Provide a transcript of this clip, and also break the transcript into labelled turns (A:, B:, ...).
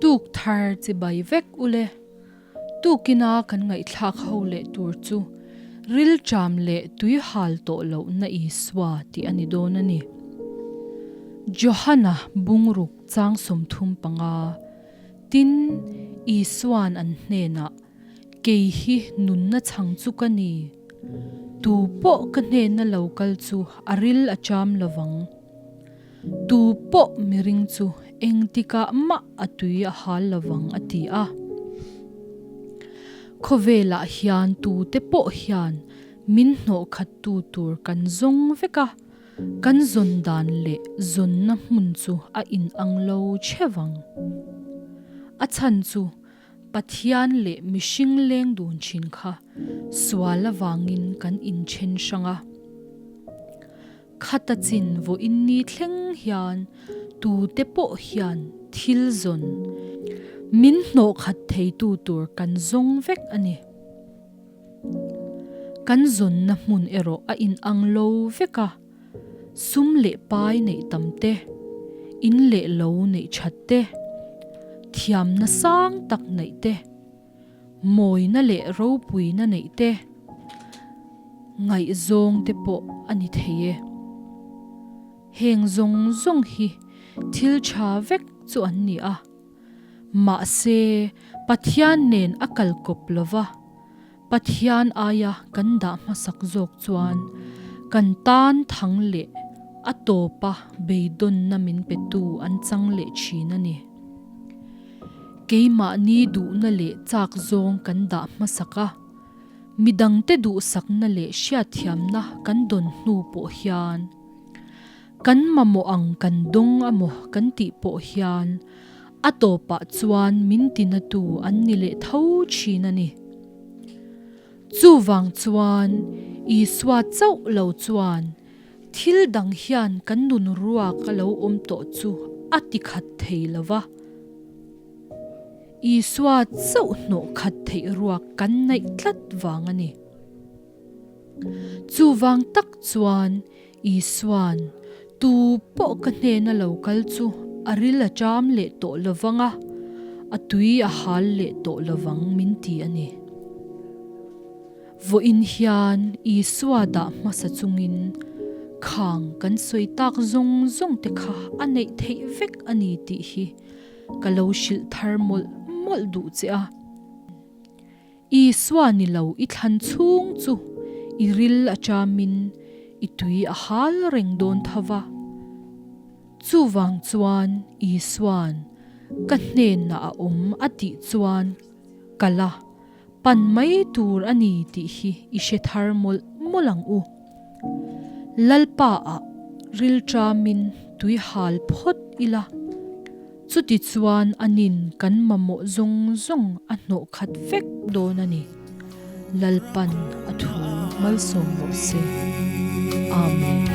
A: Tuk thar chibai vek ule. Tukina kan ngaihthlak ho leh tur chu rilṭam leh tui hal tawh lohna Isua tih a ni dawn a ni. Johana bungruk chang 35, Tin, Isua'n an hnenah, Kei hi nunna chhang chu ka ni. Tu pawh ka hnena lo kal chu a ril a ṭam lovang. Tu pawh miring chu engtikah mah a tui a hal lovang a ti a. Khawvelah hian tute pawh hian min hnawhkhattu tur kan zawng vek a, kan zawn dan leh zawnna hmun chu a inang lo chhevang. A chhan chu Pathian leh mihring leng dun thin kha sual avangin kan inthen hrang a. Khata chin vawiin ni thleng hian tute pawh hian thil zawn min hnawh khat theitu tur kan zawng vek a ni. Kan zawnna hmun erawh a inang lo vek a, sum leh pai neih tam te, in leh lo neih that te, thiamna sang tak neih te, mawina leh ropuina neih te, ngaihzawng te pawh a ni thei e. Heng zawng zawng hi thil tha vek chu an ni a. Mahse, Pathian nen a kal kawp lova, Pathian aia kan dah hmasak zawk chuan kan tan thang leh a tawpa beidawnna min petu an chang leh thin a ni. Keimahni duhna leh chak zawng kan dah hmasak a, midangte duhsakna leh hriatthiamna kan dawn hnu pawh hian kan mamawh ang kan dawng amaw kan tih pawh hian a tawpah chuan min tinatu an ni leh tho thin a ni. Chuvang chuan Isua chauh lo chuan Thil dang hian kan nun ruak a lo awm tawh chu a ti khat thei lo va. Isua chauh hnawh khat theih ruak kan naih tlat vang a ni. Chuvang tak chuan Isua'n tu pawh ka hnena lo kal chu a ril a ṭam leh tawh lo vang a, a tui a hal leh tawh lo vang min ti a ni. Vawiin hian Isua dah hmasa chungin khang kan sawi tak zawng zawng te kha a neih theih vek a ni tih hi ka lo hrilh thar mawlh mawlh duh che a. Isua ni lo i thlan chhung chu i ril a chamin i tui a hal reng dawn tho va. Chuvang chuan Isua'n ka hnenah a awm a tih chuan kal a. Pan mai tur a ni tih hi i hre thar mawlh mawlh ang u. Lalpa ah rilṭamin tui hal phawt ila, chuti chuan anin kan mamawh zawng zawng a hnawh khat vek dawn a ni. Lalpan a thu malsawm rawh se. Amen.